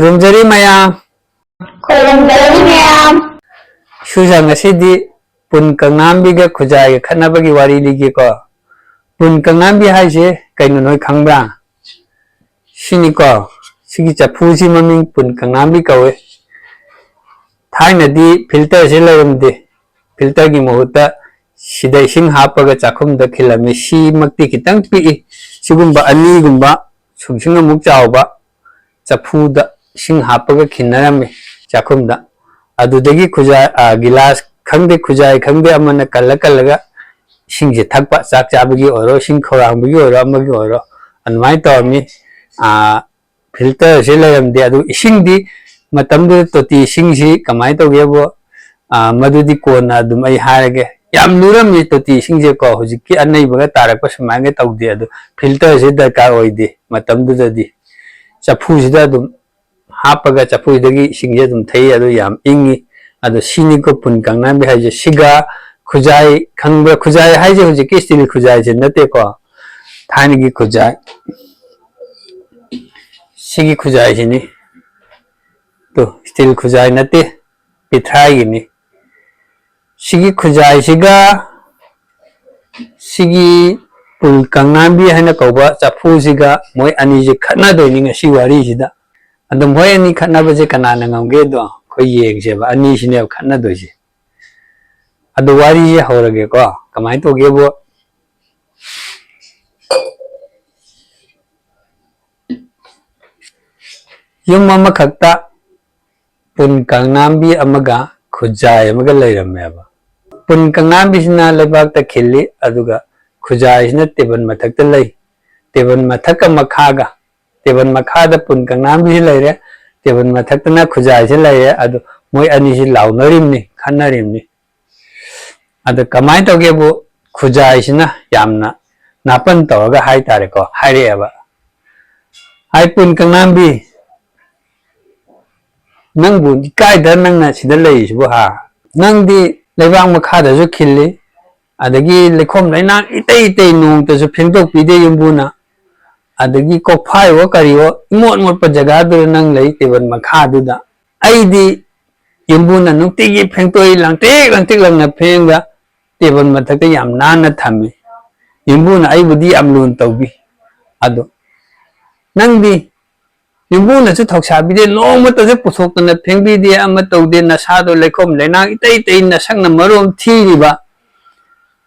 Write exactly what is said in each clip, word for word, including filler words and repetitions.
ꯈꯨꯔꯨꯝꯖꯔꯤ ꯃꯌꯥꯝ꯫ ꯈꯨꯔꯨꯝꯖꯔꯤ ꯃꯌꯥꯝ꯫ ꯁꯨꯁꯥ, ꯉꯁꯤꯗꯤ ꯄꯨꯟ ꯀꯪꯂꯥꯝꯕꯤꯒ ꯈꯨꯖꯥꯏꯒ ꯈꯠꯅꯕꯒꯤ ꯋꯥꯔꯤ ꯂꯤꯒꯦꯀꯣ꯫ ꯄꯨꯟ ꯀꯪꯂꯥꯝꯕꯤ ꯍꯥꯏꯁꯦ ꯀꯩꯅꯣ ꯅꯣꯏ ꯈꯪꯕ꯭ꯔꯥ? ꯁꯤꯅꯤꯀꯣ, ꯁꯤꯒꯤ ꯆꯐꯨꯁꯤ ꯃꯃꯤꯡ ꯄꯨꯟ ꯀꯪꯂꯥꯝꯕꯤ ꯀꯧꯋꯦ꯫ ꯊꯥꯏꯅꯗꯤ filterꯁꯦ ꯂꯩꯔꯝꯗꯦ꯫ Filterꯒꯤ ꯃꯍꯨꯠꯇ ꯁꯤꯗ ꯏꯁꯤꯡ ꯍꯥꯞꯄꯒ ꯆꯥꯛꯈꯨꯝꯗ ꯈꯤꯜꯂꯝꯃꯤ꯫ ꯁꯤꯃꯛꯇꯤ ꯈꯤꯇꯪ ꯄꯤꯛꯏ꯫ ꯁꯤꯒꯨꯝꯕ ꯑꯅꯤꯒꯨꯝꯕ, ꯁꯨꯝꯁꯤꯡ ꯑꯃꯨꯛ ꯆꯥꯎꯕ ꯆꯐꯨꯗ ꯏꯁꯤꯡ ꯍꯥꯞꯄꯒ ꯈꯤꯟꯅꯔꯝꯃꯤ ꯆꯥꯛꯈꯨꯝꯗ꯫ ꯑꯗꯨꯗꯒꯤ ꯈꯨꯖꯥꯏ, ꯑ, ꯒꯤꯂꯥꯁ ꯈꯪꯗꯦ, ꯈꯨꯖꯥꯏ ꯈꯪꯗꯦ, ꯑꯃꯅ ꯀꯜꯂ ꯀꯜꯂꯒ ꯏꯁꯤꯡꯁꯦ ꯊꯛꯄ, ꯆꯥꯛ ꯆꯥꯕꯒꯤ ꯑꯣꯏꯔꯣ, ꯏꯁꯤꯡ ꯈꯧꯔꯥꯡꯕꯒꯤ ꯑꯣꯏꯔꯣ, ꯑꯃꯒꯤ ꯑꯣꯏꯔꯣ, ꯑꯗꯨꯃꯥꯏꯅ ꯇꯧꯔꯝꯃꯤ꯫ ꯑ, filterꯁꯦ ꯂꯩꯔꯝꯗꯦ꯫ ꯑꯗꯨ ꯏꯁꯤꯡꯗꯤ ꯃꯇꯝꯗꯨꯗ ꯇꯣꯇꯤ ꯏꯁꯤꯡꯁꯤ ꯀꯃꯥꯏꯅ ꯇꯧꯒꯦꯕꯨ, ꯑ, ꯃꯗꯨꯗꯤ ꯀꯣꯟꯅ ꯑꯗꯨꯝ ꯑꯩ ꯍꯥꯏꯔꯒꯦ꯫ ꯌꯥꯝ ꯂꯨꯔꯝꯃꯤ ꯇꯣꯇꯤ ꯏꯁꯤꯡꯁꯦꯀꯣ꯫ ꯍꯧꯖꯤꯛꯀꯤ ꯑꯅꯩꯕꯒ ꯇꯥꯔꯛꯄ ꯁꯨꯃꯥꯏꯅ ꯇꯧꯗꯦ꯫ ꯑꯗꯨ filterꯁꯦ ꯗꯔꯀꯥꯔ ꯑꯣꯏꯗꯦ ꯃꯇꯝꯗꯨꯗꯗꯤ꯫ ꯆꯐꯨꯁꯤꯗ ꯑꯗꯨꯝ ꯍꯥꯞꯄꯒ ꯆꯐꯨꯁꯤꯗꯒꯤ ꯏꯁꯤꯡꯁꯦ ꯑꯗꯨꯝ ꯊꯛꯏ꯫ ꯑꯗꯨ ꯌꯥꯝ ꯏꯪꯉꯤ꯫ ꯑꯗꯣ ꯁꯤꯅꯤꯀꯣ ꯄꯨꯟ ꯀꯪꯂꯥꯝꯕꯤ ꯍꯥꯏꯁꯦ꯫ ꯁꯤꯒ ꯈꯨꯖꯥꯏ ꯈꯪꯕ꯭ꯔꯥ? ꯈꯨꯖꯥꯏ ꯍꯥꯏꯁꯦ ꯍꯧꯖꯤꯛꯀꯤ steel ꯈꯨꯖꯥꯏꯁꯦ ꯅꯠꯇꯦꯀꯣ꯫ ꯊꯥꯏꯅꯒꯤ ꯈꯨꯖꯥꯏ, ꯁꯤꯒꯤ ꯈꯨꯖꯥꯏꯁꯤꯅꯤ꯫ ꯇꯨ, steel ꯈꯨꯖꯥꯏ ꯅꯠꯇꯦ, ꯄꯤꯊ꯭ꯔꯥꯏꯒꯤꯅꯤ꯫ ꯁꯤꯒꯤ ꯈꯨꯖꯥꯏꯁꯤꯒ ꯁꯤꯒꯤ ꯄꯨꯟ ꯀꯪꯂꯥꯝꯕꯤ ꯍꯥꯏꯅ ꯀꯧꯕ ꯆꯐꯨꯁꯤꯒ ꯃꯣꯏ ꯑꯅꯤꯁꯦ ꯈꯠꯅꯗꯣꯏꯅꯤ ꯉꯁꯤ ꯋꯥꯔꯤꯁꯤꯗ꯫ ꯑꯗꯣ ꯃꯣꯏ ꯑꯅꯤ ꯈꯠꯅꯕꯁꯦ ꯀꯅꯥꯅ ꯉꯝꯒꯦꯗꯣ ꯑꯩꯈꯣꯏ ꯌꯦꯡꯁꯦꯕ꯫ ꯑꯅꯤꯁꯤꯅꯦꯕ ꯈꯠꯅꯗꯣꯏꯁꯦ꯫ ꯑꯗꯣ ꯋꯥꯔꯤꯁꯦ ꯍꯧꯔꯒꯦꯀꯣ꯫ ꯀꯃꯥꯏꯅ ꯇꯧꯒꯦꯕꯨ, ꯌꯨꯝ ꯑꯃꯈꯛꯇ ꯄꯨꯟ ꯀꯪꯂꯥꯝꯕꯤ ꯑꯃꯒ ꯈꯨꯖꯥꯏ ꯑꯃꯒ ꯂꯩꯔꯝꯃꯦꯕ꯫ ꯄꯨꯟ ꯀꯪꯂꯥꯝꯕꯤꯁꯤꯅ ꯂꯩꯕꯥꯛꯇ ꯈꯤꯜꯂꯤ, ꯑꯗꯨꯒ ꯈꯨꯖꯥꯏꯁꯤꯅ table ꯃꯊꯛꯇ ꯂꯩ꯫ Table ꯃꯊꯛꯀ ꯃꯈꯥꯒ, table ꯃꯈꯥꯗ ꯄꯨꯟ ꯀꯪꯂꯥꯝꯕꯤꯁꯤ ꯂꯩꯔꯦ, table ꯃꯊꯛꯇꯅ ꯈꯨꯖꯥꯏꯁꯤ ꯂꯩꯔꯦ꯫ ꯑꯗꯨ ꯃꯣꯏ ꯑꯅꯤꯁꯤ ꯂꯥꯎꯅꯔꯤꯕꯅꯤ, ꯈꯠꯅꯔꯤꯕꯅꯤ꯫ ꯑꯗ ꯀꯃꯥꯏꯅ ꯇꯧꯒꯦꯕꯨ, ꯈꯨꯖꯥꯏꯁꯤꯅ ꯌꯥꯝꯅ ꯅꯥꯄꯟ ꯇꯧꯔꯒ ꯍꯥꯏꯇꯥꯔꯦꯀꯣ, ꯍꯥꯏꯔꯛꯑꯦꯕ, "ꯍꯥꯏ ꯄꯨꯟ ꯀꯪꯂꯥꯝꯕꯤ, ꯅꯪꯕꯨ ꯏꯀꯥꯏꯗ ꯅꯪꯅ ꯁꯤꯗ ꯂꯩꯔꯤꯁꯤꯕꯨ ꯍꯥ? ꯅꯪꯗꯤ ꯂꯩꯕꯥꯛ ꯃꯈꯥꯗꯁꯨ ꯈꯤꯜꯂꯤ, ꯑꯗꯒꯤ ꯂꯩꯈꯣꯝ ꯂꯩꯅꯥꯡ ꯏꯇꯩ ꯏꯇꯩ ꯅꯣꯡꯇꯁꯨ ꯐꯦꯡꯗꯣꯛꯄꯤꯗꯦ ꯌꯨꯝꯕꯨꯅ꯫ ꯑꯗꯒꯤ ꯀꯣꯛꯐꯥꯏꯋꯣ ꯀꯔꯤꯋꯣ ꯏꯃꯣꯠ ꯃꯣꯠꯄ ꯖꯒꯥꯗꯨꯗ ꯅꯪ ꯂꯩ, ꯇꯦꯕꯜ ꯃꯈꯥꯗꯨꯗ꯫ ꯑꯩꯗꯤ ꯌꯨꯝꯕꯨꯅ ꯅꯨꯡꯇꯤꯒꯤ ꯐꯦꯡꯇꯣꯛꯏ, ꯂꯪꯇ꯭ꯔꯤꯛ ꯂꯪꯇ꯭ꯔꯤꯛ ꯂꯪꯅ ꯐꯦꯡꯉꯒ ꯇꯦꯕꯜ ꯃꯊꯛꯇ ꯌꯥꯝ ꯅꯥꯟꯅ ꯊꯝꯃꯤ꯫ ꯌꯨꯝꯕꯨꯅ ꯑꯩꯕꯨꯗꯤ ꯌꯥꯝ ꯂꯨꯅ ꯇꯧꯕꯤ꯫ ꯑꯗꯣ ꯅꯪꯗꯤ ꯌꯨꯝꯕꯨꯅꯁꯨ ꯊꯧꯁꯥꯕꯤꯗꯦ, ꯅꯣꯡꯃꯇꯁꯨ ꯄꯨꯊꯣꯛꯇꯅ ꯐꯦꯡꯕꯤꯗꯦ, ꯑꯃ ꯇꯧꯗꯦ, ꯅꯁꯥꯗꯣ ꯂꯩꯈꯣꯝ ꯂꯩꯅꯥꯡ ꯏꯇꯩ ꯇꯩ, ꯅꯁꯛꯅ ꯃꯔꯣꯝ ꯊꯤꯔꯤꯕ,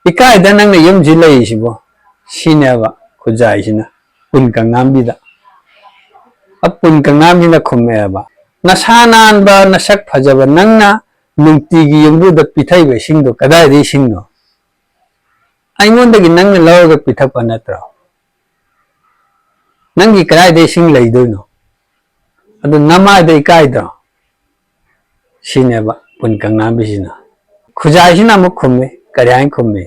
ꯏꯀꯥꯏꯗ ꯅꯪꯅ ꯌꯨꯝꯁꯤ ꯂꯩꯔꯤꯁꯤꯕꯣ? ꯁꯤꯅꯦꯕ ꯈꯨꯖꯥꯏꯁꯤꯅ ꯄꯨꯟ ꯀꯪꯉꯥꯝꯕꯤꯗ꯫ ꯑ, ꯄꯨꯟ ꯀꯪꯉꯥꯝꯕꯤꯅ ꯈꯨꯝꯃꯛꯑꯦꯕ, "ꯅꯁꯥ ꯅꯥꯟꯕ, ꯅꯁꯛ ꯐꯖꯕ ꯅꯪꯅ ꯅꯨꯡꯇꯤꯒꯤ ꯌꯨꯝꯕꯨꯗ ꯄꯤꯊꯛꯏꯕ ꯏꯁꯤꯡꯗꯣ ꯀꯗꯥꯏꯗ ꯏꯁꯤꯡꯅꯣ? ꯑꯩꯉꯣꯟꯗꯒꯤ ꯅꯪꯅ ꯂꯧꯔꯒ ꯄꯤꯊꯛꯄ ꯅꯠꯇ꯭ꯔꯣ? ꯅꯪꯒꯤ ꯀꯗꯥꯏꯗ ꯏꯁꯤꯡ ꯂꯩꯗꯣꯏꯅꯣ? ꯑꯗꯨ ꯅꯃꯥꯏꯗ ꯏꯀꯥꯏꯗ꯭ꯔꯣ?" ꯁꯤꯅꯦꯕ ꯄꯨꯟ ꯀꯪꯉꯥꯝꯕꯤꯁꯤꯅ꯫ ꯈꯨꯖꯥꯏꯁꯤꯅ ꯑꯃꯨꯛ ꯈꯨꯝꯃꯤ꯫ ꯀꯔꯤ ꯍꯥꯏꯅ ꯈꯨꯝꯃꯤ?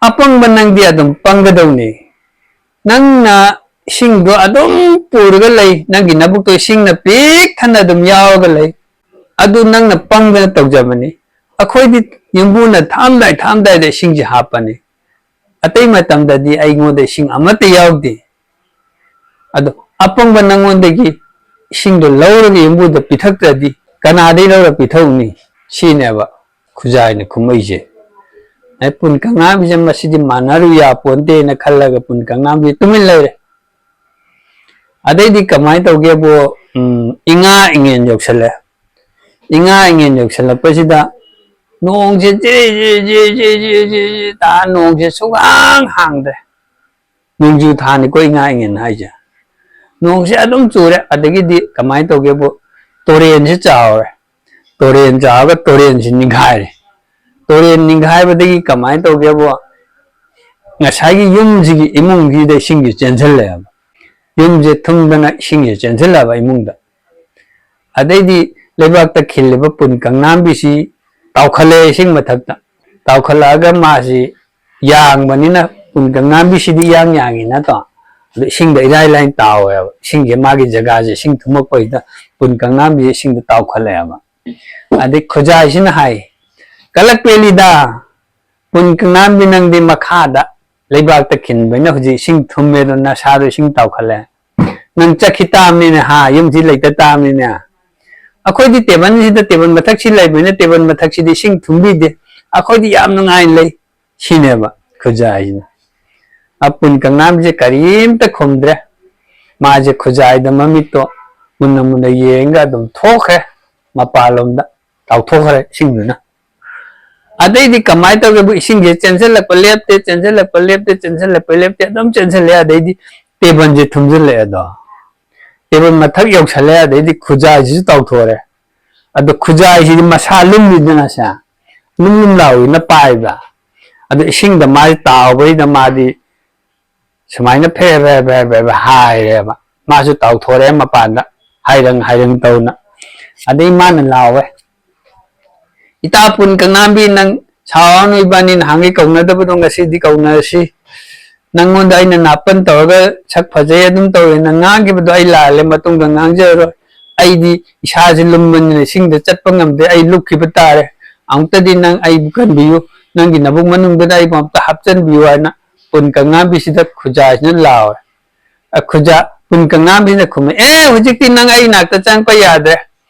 "ꯑꯄꯪꯕ ꯅꯪꯗꯤ ꯑꯗꯨꯝ ꯄꯪꯒꯗꯧꯅꯤ꯫ ꯅꯪꯅ ꯏꯁꯤꯡꯗꯣ ꯑꯗꯨꯝ ꯄꯨꯔꯒ ꯂꯩ, ꯅꯪꯒꯤ ꯅꯕꯨꯛꯇꯣ ꯏꯁꯤꯡꯅ ꯄꯤꯛ ꯊꯟꯅ ꯑꯗꯨꯝ ꯌꯥꯎꯔꯒ ꯂꯩ꯫ ꯑꯗꯨ ꯅꯪꯅ ꯄꯪꯗꯅ ꯇꯧꯖꯕꯅꯤ꯫ ꯑꯩꯈꯣꯏꯗꯤ ꯌꯨꯝꯕꯨꯅ ꯊꯛꯑꯝꯗꯥꯏ ꯊꯛꯑꯝꯗꯥꯏꯗ ꯏꯁꯤꯡꯁꯦ ꯍꯥꯞꯄꯅꯤ꯫ ꯑꯇꯩ ꯃꯇꯝꯗꯗꯤ ꯑꯩꯉꯣꯟꯗ ꯏꯁꯤꯡ ꯑꯃꯠꯇ ꯌꯥꯎꯗꯦ꯫ ꯑꯗꯣ ꯑꯄꯪꯕ ꯅꯪꯉꯣꯟꯗꯒꯤ ꯏꯁꯤꯡꯗꯣ ꯂꯧꯔꯒ ꯌꯨꯝꯕꯨꯗ ꯄꯤꯊꯛꯇ꯭ꯔꯗꯤ ꯀꯅꯥꯗꯒꯤ ꯂꯧꯔ ꯄꯤꯊꯛꯎꯅꯤ?" ꯁꯤꯅꯦꯕ ꯈꯨꯖꯥꯏꯅ ꯈꯨꯝꯃꯛꯏꯁꯦ꯫ ꯑꯩ ꯄꯨꯟ ꯀꯪꯉꯥꯝꯕꯤꯁꯦ ꯃꯁꯤꯗꯤ ꯃꯥꯟꯅꯔꯨ ꯌꯥꯄꯣꯟꯇꯦꯅ ꯈꯜꯂꯒ ꯄꯨꯟ ꯀꯪꯉꯥꯝꯕꯤ ꯇꯨꯃꯤꯟ ꯂꯩꯔꯦ꯫ ꯑꯗꯩꯗꯤ ꯀꯃꯥꯏꯅ ꯇꯧꯒꯦꯕꯨ, ꯎꯝ, ꯏꯉꯥ ꯏꯉꯦꯟ ꯌꯧꯁꯜꯂꯦ꯫ ꯏꯉꯥ ꯏꯉꯦꯟ ꯌꯧꯁꯜꯂꯛꯄꯁꯤꯗ ꯅꯣꯡꯁꯦ G G G G G G ꯇꯥ, ꯅꯣꯡꯁꯦ ꯁꯨꯛꯍꯥꯡ ꯍꯥꯡꯗ꯭ꯔꯦ꯫ ꯅꯣꯡꯖꯨ ꯊꯥꯅꯤꯀꯣ ꯏꯉꯥ ꯏꯉꯦꯟ ꯍꯥꯏꯁꯦ꯫ ꯅꯣꯡꯁꯦ ꯑꯗꯨꯝ ꯆꯨꯔꯦ꯫ ꯑꯗꯒꯤꯗꯤ ꯀꯃꯥꯏꯅ ꯇꯧꯒꯦꯕꯨ, ꯇꯨꯔꯦꯟꯁꯦ ꯆꯥꯎꯔꯦ꯫ ꯇꯨꯔꯦꯟ ꯆꯥꯎꯔꯒ ꯇꯨꯔꯦꯟꯁꯤ ꯅꯤꯡꯈꯥꯏꯔꯦ꯫ ꯇꯨꯔꯦꯟ ꯅꯤꯡꯈꯥꯏꯕꯗꯒꯤ ꯀꯃꯥꯏꯅ ꯇꯧꯒꯦꯕꯨ, ꯉꯁꯥꯏꯒꯤ ꯌꯨꯝꯁꯤꯒꯤ ꯏꯃꯨꯡꯁꯤꯗ ꯏꯁꯤꯡꯁꯦ ꯆꯦꯟꯁꯤꯜꯂꯛꯑꯦꯕ꯫ ꯌꯨꯝꯁꯦ ꯊꯨꯝꯗꯅ ꯏꯁꯤꯡꯁꯦ ꯆꯦꯟꯁꯤꯜꯂꯛꯑꯕ ꯏꯃꯨꯡꯗ꯫ ꯑꯗꯩꯗꯤ ꯂꯩꯕꯥꯛꯇ ꯈꯤꯜꯂꯤꯕ ꯄꯨꯟ ꯀꯪꯉꯥꯝꯕꯤꯁꯤ ꯇꯥꯎꯈꯠꯂꯛꯑꯦ ꯏꯁꯤꯡ ꯃꯊꯛꯇ꯫ ꯇꯥꯎꯈꯠꯂꯛꯑꯒ ꯃꯥꯁꯤ ꯌꯥꯡꯕꯅꯤꯅ ꯄꯨꯟ ꯀꯪꯉꯥꯝꯕꯤꯁꯤꯗꯤ ꯏꯌꯥꯡ ꯌꯥꯡꯉꯤ ꯅꯠꯇ꯭ꯔꯣ? ꯑꯗꯨ ꯏꯁꯤꯡꯗ ꯏꯔꯥꯏ ꯂꯥꯏꯅ ꯇꯥꯎꯋꯦꯕ꯫ ꯏꯁꯤꯡꯁꯦ ꯃꯥꯒꯤ ꯖꯒꯥꯁꯦ ꯏꯁꯤꯡ ꯊꯨꯝꯃꯛꯄꯁꯤꯗ ꯄꯨꯟ ꯀꯪꯉꯥꯝꯕꯤꯁꯦ ꯏꯁꯤꯡꯗ ꯇꯥꯎꯈꯠꯂꯛꯑꯦꯕ꯫ ꯑꯗꯩ ꯈꯨꯖꯥꯏꯁꯤꯅ ꯍꯥꯏ, "ꯀꯂꯛ ꯄꯦꯜꯂꯤꯗ, ꯄꯨꯟ ꯀꯪꯉꯥꯝꯕꯤ ꯅꯪꯗꯤ ꯃꯈꯥꯗ ꯂꯩꯕꯥꯛꯇ ꯈꯤꯟꯕꯅꯤꯅ ꯍꯧꯖꯤꯛ ꯏꯁꯤꯡ ꯊꯨꯝꯃꯦ, ꯑꯗꯣ ꯅꯁꯥꯗꯣ ꯏꯁꯤꯡ ꯇꯥꯎꯈꯠꯂꯦ꯫ ꯅꯪ ꯆꯠꯈꯤ ꯇꯥꯕꯅꯤꯅꯦ, ꯍꯥ, ꯌꯨꯝꯁꯤ ꯂꯩꯇ ꯇꯥꯕꯅꯤꯅꯦ꯫ ꯑꯩꯈꯣꯏꯗꯤ ꯇꯦꯕꯜꯁꯤꯗ, ꯇꯦꯕꯜ ꯃꯊꯛꯁꯤ ꯂꯩꯕꯅꯤꯅ ꯇꯦꯕꯜ ꯃꯊꯛꯁꯤꯗꯤ ꯏꯁꯤꯡ ꯊꯨꯝꯕꯤꯗꯦ꯫ ꯑꯩꯈꯣꯏꯗꯤ ꯌꯥꯝ ꯅꯨꯡꯉꯥꯏꯅ ꯂꯩ꯫ ꯁꯤꯅꯦꯕ ꯈꯨꯖꯥꯏꯁꯤꯅ꯫ ꯑ, ꯄꯨꯟ ꯀꯪꯅꯥꯝꯁꯦ ꯀꯔꯤꯝꯇ ꯈꯨꯝꯗ꯭ꯔꯦ꯫ ꯃꯥꯁꯦ ꯈꯨꯖꯥꯏꯗ ꯃꯃꯤꯠꯇꯣ ꯃꯨꯟꯅ ꯃꯨꯟꯅ ꯌꯦꯡꯉꯒ ꯑꯗꯨꯝ ꯊꯣꯛꯈ꯭ꯔꯦ, ꯃꯄꯥꯟꯂꯣꯝꯗ ꯇꯥꯎꯊꯣꯛꯈ꯭ꯔꯦ ꯏꯁꯤꯡꯗꯨꯅ꯫ ꯑꯗꯩꯗꯤ ꯀꯃꯥꯏꯅ ꯇꯧꯒꯦꯕꯨ, ꯏꯁꯤꯡꯁꯦ ꯆꯦꯟꯁꯤꯜꯂꯛꯄ ꯂꯦꯞꯇꯦ, ꯆꯦꯟꯁꯤꯜꯂꯛꯄ ꯂꯦꯞꯇꯦ, ꯆꯦꯟꯁꯤꯜꯂꯛꯄ ꯂꯦꯞꯇꯦ, ꯑꯗꯨꯝ ꯆꯦꯟꯁꯤꯜꯂꯛꯑꯦ꯫ ꯑꯗꯩꯗꯤ ꯇꯦꯕꯜꯁꯦ ꯊꯨꯝꯖꯤꯜꯂꯛꯑꯦ ꯑꯗꯣ꯫ ꯇꯦꯕꯜ ꯃꯊꯛ ꯌꯧꯁꯜꯂꯛꯑꯦ, ꯑꯗꯩꯗꯤ ꯈꯨꯖꯥꯏꯁꯤꯁꯨ ꯇꯥꯎꯊꯣꯔꯛꯑꯦ꯫ ꯑꯗꯣ ꯈꯨꯖꯥꯏꯁꯤꯗꯤ ꯃꯁꯥ ꯂꯨꯝꯃꯤꯗꯅ ꯁꯦ, ꯂꯨꯝ ꯂꯨꯝ ꯂꯥꯎꯏꯅ ꯄꯥꯏꯕ꯫ ꯑꯗꯣ ꯏꯁꯤꯡꯗ ꯃꯥꯁꯦ ꯇꯥꯎꯕꯩꯗ ꯃꯥꯗꯤ ꯁꯨꯃꯥꯏꯅ ꯐꯦ ꯐꯦ ꯐꯦ ꯐꯦ ꯐꯦ ꯍꯥꯏꯔꯦꯕ꯫ ꯃꯥꯁꯨ ꯇꯥꯎꯊꯣꯔꯛꯑꯦ ꯃꯄꯥꯟꯗ, ꯍꯥꯏꯔꯪ ꯍꯥꯏꯔꯪ ꯇꯧꯅ꯫ ꯑꯗꯩ ꯃꯥꯅ ꯂꯥꯎꯋꯦ, "ꯏꯇꯥ ꯄꯨꯟ ꯀꯪꯅꯥꯝꯕꯤ, ꯅꯪ ꯁꯥꯎꯔꯅꯨ, ꯏꯕꯥꯅꯤ ꯅꯍꯥꯟꯒꯩ ꯀꯧꯅꯗꯕꯗꯣ ꯉꯁꯤꯗꯤ ꯀꯧꯅꯔꯁꯤ꯫ ꯅꯪꯉꯣꯟꯗ ꯑꯩꯅ ꯅꯥꯄꯟ ꯇꯧꯔꯒ ꯁꯛ ꯐꯖꯩ ꯑꯗꯨꯝ ꯇꯧꯋꯦ, ꯅꯪ ꯉꯥꯡꯈꯤꯕꯗꯣ ꯑꯩ ꯂꯥꯜꯂꯦ, ꯃꯇꯨꯡꯗ ꯉꯥꯡꯖꯔꯔꯣꯏ꯫ ꯑꯩꯗꯤ ꯏꯁꯥꯁꯦ ꯂꯨꯝꯕꯅꯤꯅ ꯏꯁꯤꯡꯗ ꯆꯠꯄ ꯉꯝꯗꯦ, ꯑꯩ ꯂꯨꯞꯈꯤꯕ ꯇꯥꯔꯦ꯫ ꯑꯃꯨꯛꯇꯗꯤ ꯅꯪ ꯑꯩꯕꯨ ꯀꯟꯕꯤꯌꯨ, ꯅꯪꯒꯤ ꯅꯕꯨꯛ ꯃꯅꯨꯡꯗꯨꯗ ꯑꯩꯕꯨ ꯑꯃꯨꯛꯇ ꯍꯥꯞꯆꯤꯟꯕꯤꯌꯨ" ꯍꯥꯏꯅ ꯄꯨꯟ ꯀꯪꯉꯥꯝꯕꯤꯁꯤꯗ ꯈꯨꯖꯥꯏꯁꯤꯅ ꯂꯥꯎꯔꯦ꯫ ꯑ, ꯈꯨꯖꯥ-, ꯄꯨꯟ ꯀꯪꯉꯥꯝꯕꯤꯁꯤꯅ ꯈꯨꯝꯃꯦ, "ꯑꯦ, ꯍꯧꯖꯤꯛꯇꯤ ꯅꯪ ꯑꯩ ꯅꯥꯛꯇ ꯆꯪꯉꯛꯄ ꯌꯥꯗ꯭ꯔꯦ꯫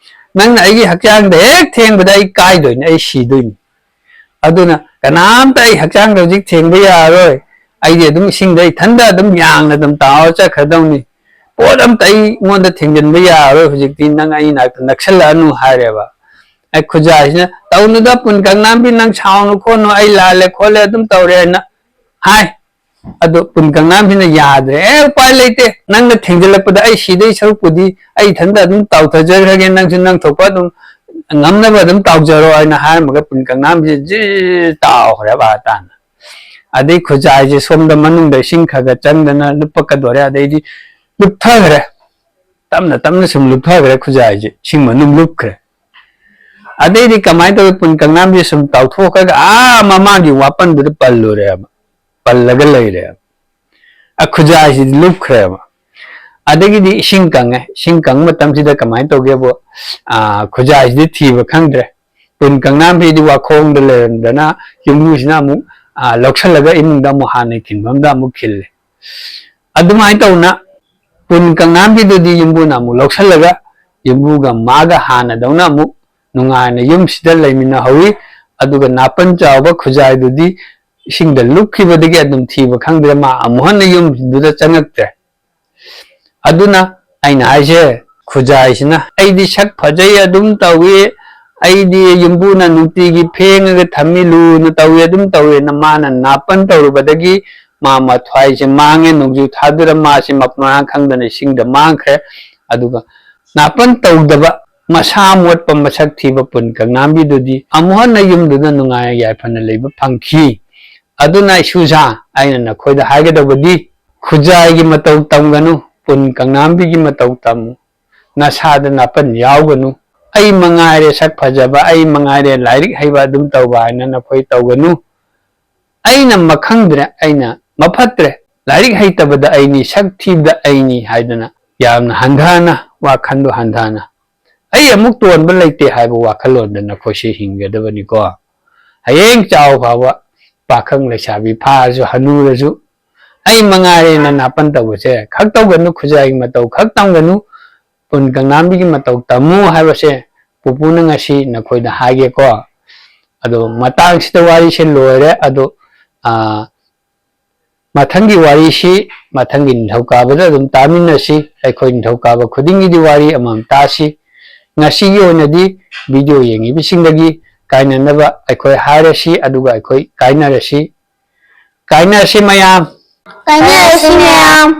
ꯅꯪꯅ ꯑꯩꯒꯤ ꯍꯛꯆꯥꯡꯗ ꯍꯦꯛ ꯊꯦꯡꯕꯗ ꯑꯩ ꯀꯥꯏꯗꯣꯏꯅꯤ, ꯑꯩ ꯁꯤꯗꯣꯏꯅꯤ꯫ ꯑꯗꯨꯅ ꯀꯅꯥꯝꯇ ꯑꯩ ꯍꯛꯆꯥꯡꯗ ꯍꯧꯖꯤꯛ ꯊꯦꯡꯕ ꯌꯥꯔꯔꯣꯏ꯫ ꯑꯩꯗꯤ ꯑꯗꯨꯝ ꯏꯁꯤꯡꯗ ꯏꯊꯟꯗ ꯑꯗꯨꯝ ꯌꯥꯡꯅ ꯑꯗꯨꯝ ꯇꯥꯎꯔ ꯆꯠꯈ꯭ꯔꯗꯧꯅꯤ꯫ ꯄꯣꯠ ꯑꯝꯇ ꯑꯩꯉꯣꯟꯗ ꯊꯦꯡꯖꯤꯟꯕ ꯌꯥꯔꯔꯣꯏ, ꯍꯧꯖꯤꯛꯇꯤ ꯅꯪ ꯑꯩ ꯅꯥꯛꯇ ꯅꯛꯁꯜꯂꯛꯑꯅꯨ" ꯍꯥꯏꯔꯦꯕ꯫ ꯑꯩ ꯈꯨꯖꯥꯏꯁꯤꯅ, "ꯇꯧꯅꯨꯗ ꯄꯨꯟ ꯀꯪꯅꯥꯝꯕꯤ, ꯅꯪ ꯁꯥꯎꯅꯨ ꯈꯣꯠꯅꯨ, ꯑꯩ ꯂꯥꯜꯂꯦ ꯈꯣꯠꯂꯦ ꯑꯗꯨꯝ ꯇꯧꯔꯦ" ꯍꯥꯏꯅ ꯍꯥꯏ꯫ ꯑꯗꯣ ꯄꯨꯟ ꯀꯪꯅꯥꯝꯕꯤꯅ ꯌꯥꯗ꯭ꯔꯦ꯫ "ꯑꯦ, ꯎꯄꯥꯏ ꯂꯩꯇꯦ, ꯅꯪꯅ ꯊꯦꯡꯖꯤꯜꯂꯛꯄꯗ ꯑꯩ ꯁꯤꯗꯣꯏ ꯁꯔꯨꯛꯄꯨꯗꯤ ꯑꯩ ꯏꯊꯟꯇ ꯑꯗꯨꯝ ꯇꯥꯎꯊꯖꯈ꯭ꯔꯒꯦ, ꯅꯪꯁꯨ ꯅꯪ ꯊꯣꯛꯄ ꯑꯗꯨꯝ ꯉꯝꯅꯕ ꯑꯗꯨꯝ ꯇꯥꯎꯖꯔꯣ" ꯍꯥꯏꯅ ꯍꯥꯏꯔꯝꯃꯒ ꯄꯨꯟ ꯀꯪꯅꯥꯝꯕꯤꯁꯦ ꯖꯤꯔ ꯇꯥꯎꯈ꯭ꯔꯦꯕ ꯍꯥ ꯇꯥꯅ꯫ ꯑꯗꯩ ꯈꯨꯖꯥꯏꯁꯦ ꯁꯣꯝꯗ ꯃꯅꯨꯡꯗ ꯏꯁꯤꯡ ꯈꯔ ꯈꯔ ꯆꯪꯗꯅ ꯂꯨꯞꯄꯛꯀꯗꯣꯔꯦ, ꯑꯗꯩꯗꯤ ꯂꯨꯞꯊꯈ꯭ꯔꯦ꯫ ꯇꯞꯅ ꯇꯞꯅ ꯁꯨꯝ ꯂꯨꯞꯊꯈ꯭ꯔꯦ ꯈꯨꯖꯥꯏꯁꯦ, ꯏꯁꯤꯡ ꯃꯅꯨꯡ ꯂꯨꯞꯈ꯭ꯔꯦ꯫ ꯑꯗꯩꯗꯤ ꯀꯃꯥꯏꯅ ꯇꯧꯋꯤ? ꯄꯨꯟ ꯀꯪꯅꯥꯝꯁꯦ ꯁꯨꯝ ꯇꯥꯎꯊꯣꯛꯈ꯭ꯔꯒ ꯑꯥ ꯃꯃꯥꯡꯒꯤ ꯋꯥꯄꯟꯗꯨꯗ ꯄꯜꯂꯨꯔꯦꯕ, ꯄꯜꯂꯒ ꯂꯩꯔꯦꯕ꯫ ꯑ, ꯈꯨꯖꯥꯏꯁꯤꯗꯤ ꯂꯨꯞꯈ꯭ꯔꯦꯕ꯫ ꯑꯗꯒꯤꯗꯤ ꯏꯁꯤꯡ ꯀꯪꯉꯦ꯫ ꯏꯁꯤꯡ ꯀꯪꯕ ꯃꯇꯝꯁꯤꯗ ꯀꯃꯥꯏꯅ ꯇꯧꯒꯦꯕꯨ, ꯑ, ꯈꯨꯖꯥꯏꯁꯤꯗꯤ ꯊꯤꯕ ꯈꯪꯗ꯭ꯔꯦ꯫ ꯄꯨꯟ ꯀꯪꯅꯥꯝꯕꯤꯗꯤ ꯋꯥꯈꯣꯡꯗ ꯂꯩꯔꯝꯗꯅ ꯌꯨꯝꯕꯨꯁꯤꯅ ꯑꯃꯨꯛ ꯑꯥ, ꯂꯧꯁꯜꯂꯒ ꯏꯃꯨꯡꯗ ꯑꯃꯨꯛ ꯍꯥꯟꯅ ꯈꯤꯟꯐꯝꯗ ꯑꯃꯨꯛ ꯈꯤꯜꯂꯦ꯫ ꯑꯗꯨꯃꯥꯏꯅ ꯇꯧꯅ ꯄꯨꯟ ꯀꯪꯅꯥꯝꯕꯤꯗꯨꯗꯤ ꯌꯨꯝꯕꯨꯅ ꯑꯃꯨꯛ ꯂꯧꯁꯜꯂꯒ ꯌꯨꯝꯕꯨꯒ ꯃꯥꯒ ꯍꯥꯟꯅꯗꯧꯅ ꯑꯃꯨꯛ ꯅꯨꯡꯉꯥꯏꯅ ꯌꯨꯝꯁꯤꯗ ꯂꯩꯃꯤꯟꯅꯍꯧꯋꯤ꯫ ꯑꯗꯨꯒ ꯅꯥꯄꯟ ꯆꯥꯎꯕ ꯈꯨꯖꯥꯏꯗꯨꯗꯤ ꯏꯁꯤꯡꯗ ꯂꯨꯞꯈꯤꯕꯗꯒꯤ ꯑꯗꯨꯝ ꯊꯤꯕ ꯈꯪꯗ꯭ꯔꯦ, ꯃꯥ ꯑꯃꯨꯛ ꯍꯟꯅ ꯌꯨꯝꯗꯨꯗ ꯆꯪꯉꯛꯇ꯭ꯔꯦ꯫ ꯑꯗꯨꯅ ꯑꯩꯅ ꯍꯥꯏꯁꯦ, ꯈꯨꯖꯥꯏꯁꯤꯅ "ꯑꯩꯗꯤ ꯁꯛ ꯐꯖꯩ ꯑꯗꯨꯝ ꯇꯧꯏ, ꯑꯩꯗꯤ ꯌꯨꯝꯕꯨꯅ ꯅꯨꯡꯇꯤꯒꯤ ꯐꯦꯡꯉꯒ ꯊꯝꯃꯤ, ꯂꯨꯅ ꯇꯧꯏ ꯑꯗꯨꯝ ꯇꯧꯏꯅ" ꯃꯥꯅ ꯅꯥꯄꯟ ꯇꯧꯔꯨꯕꯗꯒꯤ ꯃꯥ ꯃꯊ꯭ꯋꯥꯏꯁꯦ ꯃꯥꯡꯉꯦ꯫ ꯅꯣꯡꯖꯨ ꯊꯥꯗꯨꯗ ꯃꯥꯁꯦ ꯃꯄꯥꯡ ꯈꯪꯗꯅ ꯏꯁꯤꯡꯗ ꯃꯥꯡꯈ꯭ꯔꯦ꯫ ꯑꯗꯨꯒ ꯅꯥꯄꯟ ꯇꯧꯗꯕ, ꯃꯁꯥ ꯃꯣꯠꯄ, ꯃꯁꯛ ꯊꯤꯕ ꯄꯨꯟ ꯀꯪꯅꯥꯝꯕꯤꯗꯨꯗꯤ ꯑꯃꯨꯛ ꯍꯟꯅ ꯌꯨꯝꯗꯨꯗ ꯅꯨꯡꯉꯥꯏ ꯌꯥꯏꯐꯅ ꯂꯩꯕ ꯐꯪꯈꯤ꯫ ꯑꯗꯨꯅ ꯏꯁꯨꯁꯥ, ꯑꯩꯅ ꯅꯈꯣꯏꯗ ꯍꯥꯏꯒꯗꯧꯕꯗꯤ, ꯈꯨꯖꯥꯏꯒꯤ ꯃꯇꯧ ꯇꯝꯒꯅꯨ, ꯄꯨꯟ ꯀꯪꯅꯥꯝꯕꯤꯒꯤ ꯃꯇꯧ ꯇꯝꯃꯨ꯫ ꯅꯁꯥꯗ ꯅꯥꯄꯟ ꯌꯥꯎꯒꯅꯨ꯫ "ꯑꯩ ꯃꯉꯥꯏꯔꯦ ꯁꯛ ꯐꯖꯕ, ꯑꯩ ꯃꯉꯥꯏꯔꯦ ꯂꯥꯏꯔꯤꯛ ꯍꯩꯕ" ꯑꯗꯨꯝ ꯇꯧꯕ ꯍꯥꯏꯅ ꯅꯈꯣꯏ ꯇꯧꯒꯅꯨ꯫ "ꯑꯩꯅ ꯃꯈꯪꯗ꯭ꯔꯦ, ꯑꯩꯅ ꯃꯐꯠꯇ꯭ꯔꯦ, ꯂꯥꯏꯔꯤꯛ ꯍꯩꯇꯕꯗ ꯑꯩꯅꯤ, ꯁꯛ ꯊꯤꯕꯗ ꯑꯩꯅꯤ" ꯍꯥꯏꯗꯅ ꯌꯥꯝꯅ ꯍꯟꯊꯅ, ꯋꯥꯈꯜꯗꯣ ꯍꯟꯊꯅ, "ꯑꯩ ꯑꯃꯨꯛ ꯇꯣꯟꯕ ꯂꯩꯇꯦ" ꯍꯥꯏꯕ ꯋꯥꯈꯜꯂꯣꯟꯗ ꯅꯈꯣꯏꯁꯦ ꯍꯤꯡꯒꯗꯕꯅꯤꯀꯣ꯫ ꯍꯌꯦꯡ ꯆꯥꯎ ꯐꯥꯎꯕ, ꯄꯥꯈꯪ ꯂꯩꯁꯥꯕꯤ ꯐꯥꯔꯁꯨ ꯍꯅꯨꯔꯁꯨ, "ꯑꯩ ꯃꯉꯥꯏꯔꯦꯅ" ꯅꯥꯄꯟ ꯇꯧꯕꯁꯦ ꯈꯛ ꯇꯧꯒꯅꯨ, ꯈꯨꯖꯥꯏꯒꯤ ꯃꯇꯧ ꯈꯛ ꯇꯝꯒꯅꯨ, ꯄꯨꯟ ꯀꯪꯅꯥꯝꯕꯤꯒꯤ ꯃꯇꯧ ꯇꯝꯃꯨ ꯍꯥꯏꯕꯁꯦ ꯄꯨꯄꯨꯅ ꯉꯁꯤ ꯅꯈꯣꯏꯗ ꯍꯥꯏꯒꯦꯀꯣ꯫ ꯑꯗꯣ ꯃꯇꯥꯡꯁꯤꯗ ꯋꯥꯔꯤꯁꯦ ꯂꯣꯏꯔꯦ꯫ ꯑꯗꯣ, ꯑꯥ, ꯃꯊꯪꯒꯤ ꯋꯥꯔꯤꯁꯤ ꯃꯊꯪꯒꯤ ꯅꯤꯡꯊꯧꯀꯥꯕꯗ ꯑꯗꯨꯝ ꯇꯥꯃꯤꯟꯅꯁꯤ꯫ ꯑꯩꯈꯣꯏ ꯅꯤꯡꯊꯧꯀꯥꯕ ꯈꯨꯗꯤꯡꯒꯤꯗꯤ ꯋꯥꯔꯤ ꯑꯃꯃꯝ ꯇꯥꯁꯤ꯫ ꯉꯁꯤꯒꯤ ꯑꯣꯏꯅꯗꯤ ꯚꯤꯗꯤꯑꯣ ꯌꯦꯡꯉꯤꯕꯁꯤꯡꯗꯒꯤ ꯀꯥꯏꯅꯅꯕ ꯑꯩꯈꯣꯏ ꯍꯥꯏꯔꯁꯤ, ꯑꯗꯨꯒ ꯑꯩꯈꯣꯏ ꯀꯥꯏꯅꯔꯁꯤ꯫ ꯀꯥꯏꯅꯔꯁꯤ ꯃꯌꯥꯝ꯫ ꯀꯥꯏꯅꯔꯁꯤ ꯃꯌꯥꯝ꯫